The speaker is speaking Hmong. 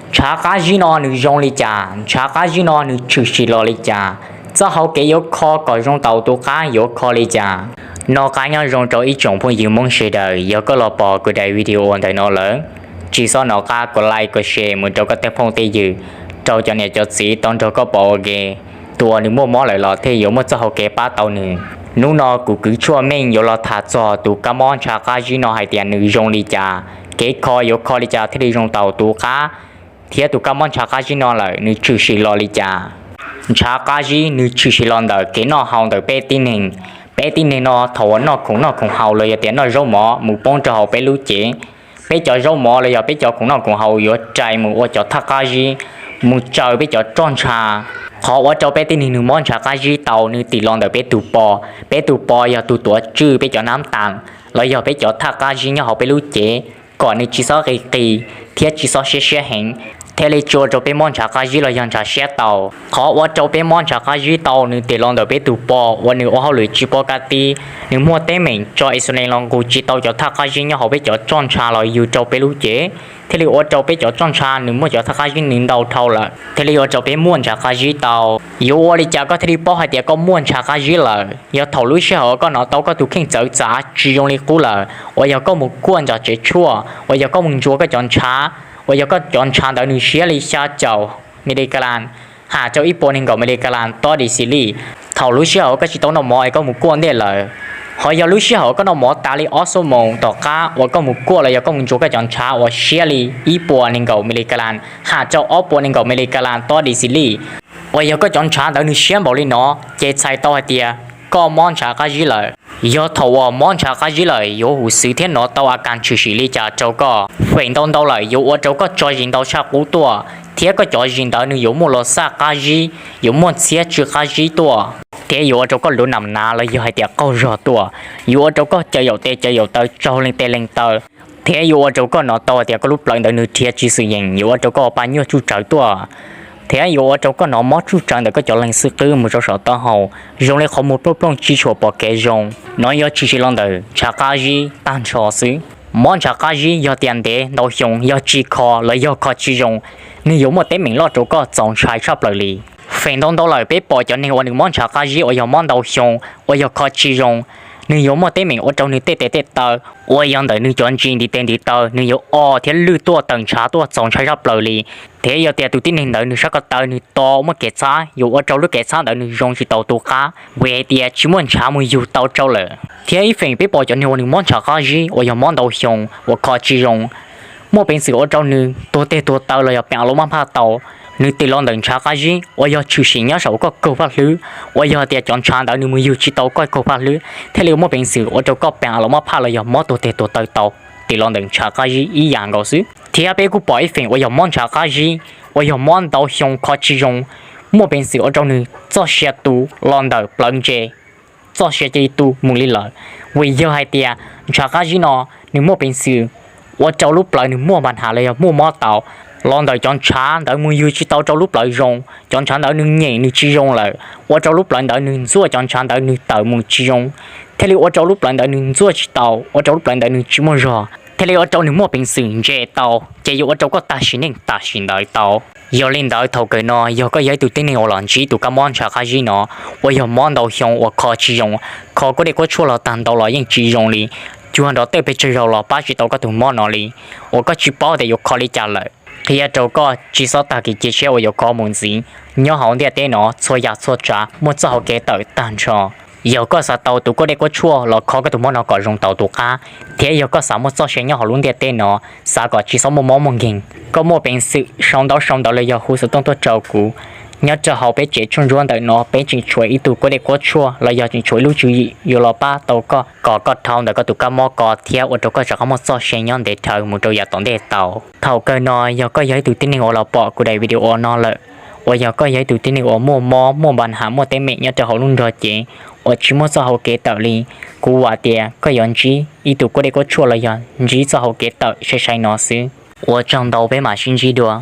Ntshav qab zib no nws zoo li cas? Ntshav qab zib no nws tshwm sim los li cas? Txoj hauv kev yuav kho kom zoo tau tus qab yuav kho li cas? Noj qab nyob zoo rau ib tsoom phooj ywg Hmoob sawv daws, yog koj los pom kuv daim video ntawm no lawm, tsis txhob nco qab kom like kom share mus rau koj tej phooj tej ywg, rau cov niam cov txiv tau nrog koj pom ua ke. Tus uas nws muaj mob lawm los thiaj yuav muaj txoj hauv kev pab tau nws. Hnub no kuv kwv tshuaj meej yuav los tham txog tus kab mob ntshav qab zib no hais tias nws zoo li cas, kev kho yuav kho li cas thiaj li zoo tau tus qab, thiab tus kab mob ntshav qab zib no lawm nws tshwm sim los li cas. Ntshav qab zib nws tshwm sim los ntawm kev noj haus ntawm peb tib neeg. Peb tib neeg no thaum uas noj khoom noj khoom haus los yog tias noj zaub mov mus poob rau hauv peb lub cev, peb cov zaub mov los yog peb cov khoom noj khoom haus yuav rais mus ua cov thaj qab zib, mus tsaws peb cov roj ntsha. Qhov ua rau peb tib neeg nws mob ntshav qab zib tau nws tim los ntawm peb tus po. Peb tus po yog tus tuav tswj peb cov nab tas los yog peb cov thaj qab zib nyob hauv peb lub cev kom nws tsis txhob qis qis thiab tsis txhob siab siab heev, thiaj li tsis ua rau peb mob ntshav qab zib los yog ntshav siab tau. Qhov ua rau peb mob ntshav qab zib tau nws tim los ntawm peb tus po uas nws ua hauj lwm tsis paub kab tib, nws muaj teeb meem tso insulin los nqus tsis tau cov thaj qab zib nyob hauv peb cov roj ntsha los yug rau peb lub cev, thiaj li ua rau peb cov roj ntsha nws muaj cov thaj qab zib nws ntau dhau lawm, thiaj li ua rau peb muaj ntshav qab zib tau. Yuav ua li cas koj thiaj li paub hais tias koj muaj ntshav qab zib lawm? Yog thaum lub sij hawm koj hnov tau koj tus kheej txawv txav tsis zoo li qub lawm, uas yog koj mus kuaj ntawm tsev tshuaj, uas yog koj mus ntsuas koj cov ntshav, uas yog koj cov ntshav ntawd nws siab li xya caum miligram, ham rau ib puas nees nkaum miligram tob di xi li. Thaum lub sij hawm koj tsis tau noj mov es koj mus kuaj ntej lawm, ho yog lub sij hawm koj noj mov tas li ob xuab moos tom qab uas koj mus kuaj los yog koj mus ntsuas koj cov ntshav uas siab li ib puas nees nkaum miligram ham rau ob puas nees nkaum miligram tob di xi li, uas yog koj cov ntshav ntawd nws siab npaum li no ces txhais tau hais tias koj mob ntshav qab zib lawm. Yog thaum uas mob ntshav qab zib lawm yuav huv xwv thiab hnov tau a kas tshwm sim li cas rau koj? Feem ntau ntau lawm yuav ua rau koj tso zis ntau tshaj qub tuaj, thiab koj cov zis ntawd nws yuav muaj los xaj qab zib, yuav muaj txhiab tsw qab zib tuaj, thiab yuav ua rau koj luv nam nav los yog hais tias qaug zog tuaj, yuav ua rau koj caws yaum tes caws yaum taw, tsaug leej tes leej taw, thiab yuav ua rau koj hnov tau tias koj lub plawv ntawd nws rhiav tsis xwm yeem, yuav ua rau koj pa nyuaj tsuj tsawv tuaj, thiab yuav ua rau koj hnov mob tsuj tsawv ntawm koj cov leeg xwb qwb mus rau saum taub hau, zoo li qhov muag plooj plooj tsis tshua pom kev zoo. No yog tshwm sim los ntawm ntshav qab zib tag nrho xwb. Mob ntshav qab zib yog tias ntev ntau xyoo yog tsis kho los yog kho tsis zoo, nws yuav muaj teeb meem loj rau koj txaus ntshai tshaj plaws li. Feem ntau ntau lawm peb pom cov neeg uas nws mob ntshav qab zib uas yog mob ntau xyoo uas yog kho tsis zoo, nws yuav muaj teeb meem ua rau nws tej tes tej taw uas yog ntawm nws cov ntsis ntiv tes ntiv taw nws yuav o thiab lwj tuaj tawm ntshav tuaj txaus ntshai tshaj plaws li. Thiab yog tias tus tib neeg ntawd nws sab ko taw nws to muaj kev txhab yuav ua rau lub kev txhab ntawd nws zoo tsis tau tus qab, vim hais tias tsis muaj ntshav mus yug tau rau lawm. Thiab ib feem peb pom cov neeg uas nws mob ntshav qab zib uas yog mob ntau xyoo uas kho tsis zoo, muaj peev xwm ua rau nws tuag tes tuag taw los yog peem a los maj phaj tau. Nws tis los ntawm ntshav qab zib uas yog tshwm sim nyob saum koj kaug phaj hlwb, uas yog tias cov ntshav ntawd nws mus yug tsis tau koj kaug phaj hlwb thiaj li muaj peev xwm ua rau koj peem a los maj phaj los yog mob tuag tes tuag taw tau, tis los ntawm ntshav qab zib ib yam nkaus xwb. Thiab peb kuj pom ib feem uas yog mob ntshav qab zib uas yog mob ntau xyoo kho tsis zoo, muaj peev xwm ua rau nws txoj sia tu los ntawm plawv ntse, txoj sia cia li tu mus li lawm. Vim yog hais tias ntshav qab zib no nws muaj peev xwm ua rau lub plawv nws muaj npa nham los yog muaj mob tau, los ntawm cov ntshav ntawd mus yug tsis tau rau lub plawv zoo, cov ntshav ntawd nws nyeem nws tsis zoo lawm, ua rau lub plawv ntawd nws ntxuaj cov ntshav ntawd nws tawm mus tsis zoo, thiaj li ua rau lub plawv ntawd nws ntxuaj tsis tau, ua rau lub plawv ntawd nws tsis muaj zog, thiaj li ua rau nws muaj peev xwm ntse tau, ces yuav ua rau koj tag sim neej tam sim ntawd tau. Yog li ntawd thaum kawg no yog koj yog ib tug tib neeg uas los ntsib tus kab mob ntshav qab zib no, uas yog mob ntau xyoo uas kho tsis zoo, kho kuab dej kuab tshuaj los tag ntau los yeej tsis zoo li, cuag nrov tej pes tsawg zaus los pab tsis tau koj tus mob no li, uas koj tsis paub tias yuav kho li cas lawm, qhia rau koj tsis txhob tag kev cia siab uas yuav kho mus ntxiv. Nyob hauv ntiaj teb no txhua yam txhua tsav muaj txoj hauv kev tawm tag nrho. Yog koj xav tau tus kuab dej kuab tshuaj los kho koj tus mob no kom zoo tau tus qab, thiab yog koj xav muaj txoj sia nyob hauv lub ntiaj teb no, xav kom tsis txhob muaj mob muaj nkeeg, koj muaj peev xwm sau ntaub sau ntawv los yog hu xov tooj tuaj rau kuv. Nyob rau hauv peb tsev tshuaj ntsuab ntawm no peb tseem tshuav ib tug kuab dej kuab tshuaj los yog tseem tshuav ib lub tswv yim yuav los pab tau koj kom koj dhau ntawm koj tus kab mob ko thiab ua rau koj rov qab muaj txoj sia nyob ntev dhawv mus rau yav tom ntej tau. Thaum kawg no yog koj yog ib tug tib neeg uas los pom kuv daim video no lawm, uas yog koj yog ib tug tib neeg uas muaj mob muaj npa nham muaj teeb meem nyob rau hauv lub nrog cev uas tsis muaj txoj hauv kev tawm li, kuv vam tias koj yuav ntsib ib tug kuab dej kuab tshuaj los yog ntsib txoj hauv kev tawm sai sai no xwb. Ua tsaug ntau, peb mam sib ntsib dua.